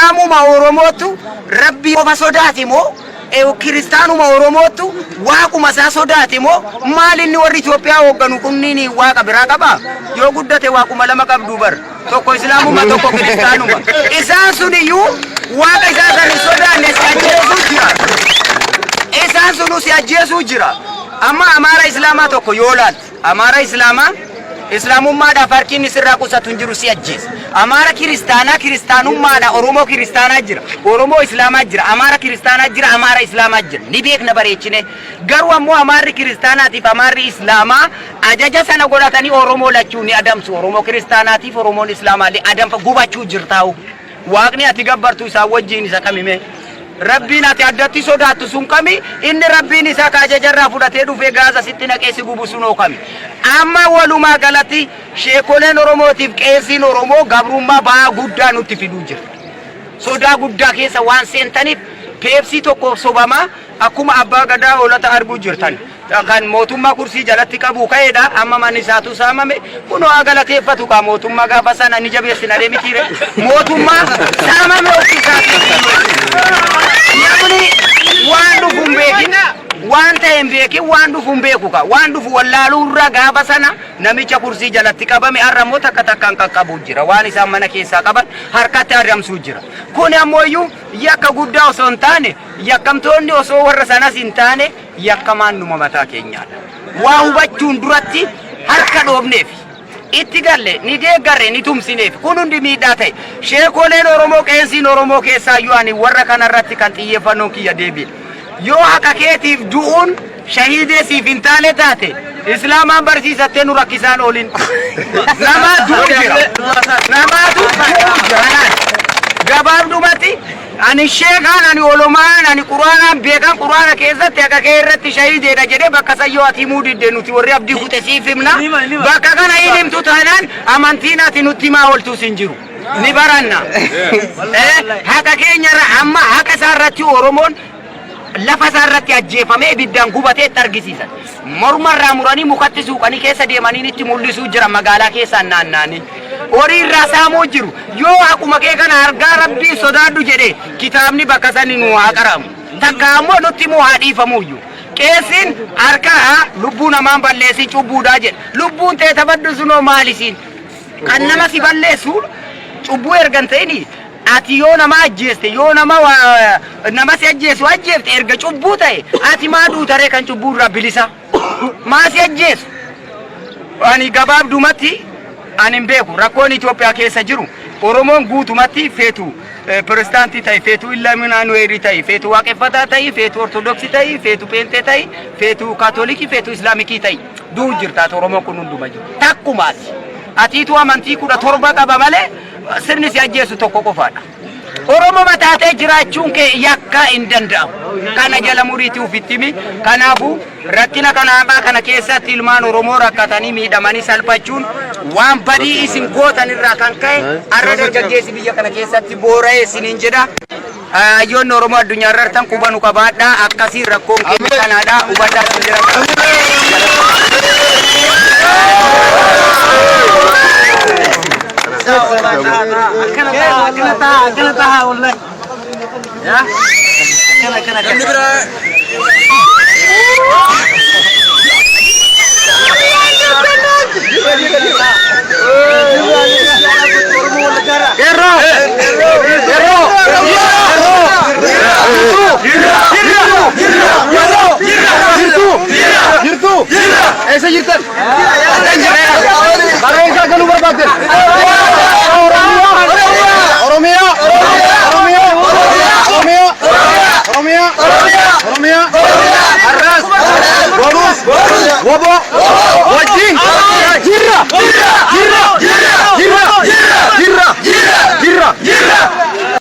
Islaamuma Oromootu Rabbii qofa sodaate moo kiristaanuma Oromootu waaquma isaa sodaate moo maal inni warri Itoophiyaa hoogganu kunniin waaqa biraa qabaa? Yoo guddate waaquma lama qabdu bar. Tokko Islaamuma tokko kiristaanuma. Isaan sun iyyuu waaqa isaa kan hin sodaanne si ajjeesuu jira. Isaan sunuu si ajjeesuu jira. Amma Amaara Islaamaa tokko yoo laalte Amaara Islaamaa Islaamummaadhaaf harki inni sirraa qusatu hin jiru si ajjeesa. Amaara kiristaanaa kiristaanummaadha Oromoo kiristaanaa jira. Oromoo Islaamaa jira. Amaara kiristaanaa jira. Amaara Islaamaa jira. Ni beekna bareechine. Garuu ammoo Amaarri kiristaanaatiif Amaarri Islaamaa ajaja sana godhatanii Oromoo lachuu ni adamsu. Oromoo kiristaanaatiif Oromoon Islaamaallee adamfa gubachuu jirtaa'u. Waaqni ati gabbartu isaan wajjiin isa kami mee? Rabbiin ati addatti sodaattu sun kami? Inni Rabbiin isaa ka ajaja irraa fudhatee dhufee gaaza sitti naqee si gubu sunoo kami? Amma walumaa galatti sheekoleen Oromootiif qeesiin Oromoo gabrummaa ba'aa guddaa nutti fiduu jira. Sodaa guddaa keessa waan seentaniif peepsii tokkoof sobamaa akkuma abbaa gadaa hoolata arguu jirtan. Kan mootummaa kursii jalatti qabu ka'eedha. Amma manni isaatu saamame. Kunoo haa galateeffatu kaa mootummaa gaafa sana ni jabeessinaree mitiire. Mootummaa saamame ofii isaatii. Namni waan dhufu hin beekin, waan ta'e hin beekin, waan dhufu hin beeku kaa. Waan dhufu wallaaluu irraa gaafa sana namicha kursii jalatti qabame har'a immoo takka takkaan qaqqabuu jira. Waan isaan mana keessaa qaban harkatti adamsuu jira. Kun ammoo iyyuu yakka guddaa osoo hin taane yakkamtoonni osoo warra sanas hin taane yakkamaan numa mataa keenyaadha. Waa hubachuun duratti harka dhoofneef, itti galle, ni deeggarre, ni tumsineef. Kun hundi miidhaa ta'e. Sheekoleen Oromoo, qeensiin Oromoo keessaayyuu ani warra kanarratti kan xiyyeeffannoon kiyya deebi'e. Yoo haqa keetiif du'uun shahiidee siif hin taane taate, Islaamaan barsiisattee nu rakkisaan oolin. Namaa du'u jira. Namaatu du'u jira. Gabaabdumatti Ani sheekaan, ani olomaan, ani quraanaan beekan quraana keessatti haqa kee irratti shahiideedha jedhee bakka san yoo ati himuu didde nuti warri abdii kute siif himna. Bakka kana hin himtu taanaan amantiin ati nutti himaa ooltus hin jiru. Ni baranna. Haqa keenya irra amma haqa isaa irratti Oromoon lafa isaa irratti ajjeefamee ibiddaan gubatee itti argisiisan. Morma irraa muranii mukatti suuqanii keessa deemanii itti mul'isuu jira magaalaa keessaan naannaanii. Horii irraa saamuu jiru. Yoo haquma kee kana argaa Rabbiin sodaadhu jedhe kitaabni bakka sani nuu haa qara'amu. Takka ammoo nutti himuu haa dhiifamuuyyu. Qeessiin harka lubbuu namaan balleessin cubbuudhaa jedha. Lubbuun tee tabaddu sunoo maal isiin? Kan nama si balleessu cubbuu erga hin ta'ini ati yoo nama ajjeeste yoo nama nama si ajjeesu ajjeefte erga cubbuu ta'e ati maa duutaree kan cubbuu irraa bilisa? Maa si ajjeesu? Ani gabaabdumatti ani hin beeku rakkoon Itoophiyaa keessa jiru Oromoon guutumatti feetu pirezidaantii ta'e feetu Illuminaanuweerii ta'e feetu waaqeffataa ta'e feetu Ortodoksii ta'e feetu Peenxee ta'e feetu Kaatolikii feetu Islaamikii ta'e du'u jirtaati Oromoon kun hunduma jiru takkumaati. Atiitu amantii 17 qaba malee sirni si ajjeesu tokko qofaadha. Oromoma taatee jiraachuun kee yakka hin danda'amu. Kana jala muriitii ofitti himi. Kanaafuu rakkina kana hamaa kana keessatti ilmaan Oromoo rakkatanii miidhamanii salphachuun waan badii isin gootan irraa kan ka'e har'a dargaggeessi biyya kana keessatti boora'ee isiniin jedha. Hayyoonni Oromoo addunyaa irra jirtan quba nu qabaadhaa. Akkasii rakkoon keenya kanaadha. Hubadhaa isin jira. Akkana ta'a, akkana ta'a, wallahi. Akkana, akkana, akkana. Qeerroo! Qeerroo! Jirtu! Eessa jirtan? Karaa eessaa galuu barbaaddan? Oromiyaa! Oromiyaa! Oromiyaa! Oromiyaa! Oromiyaa! Har'aas! Borus! Woboo! Wajjin! Jirra!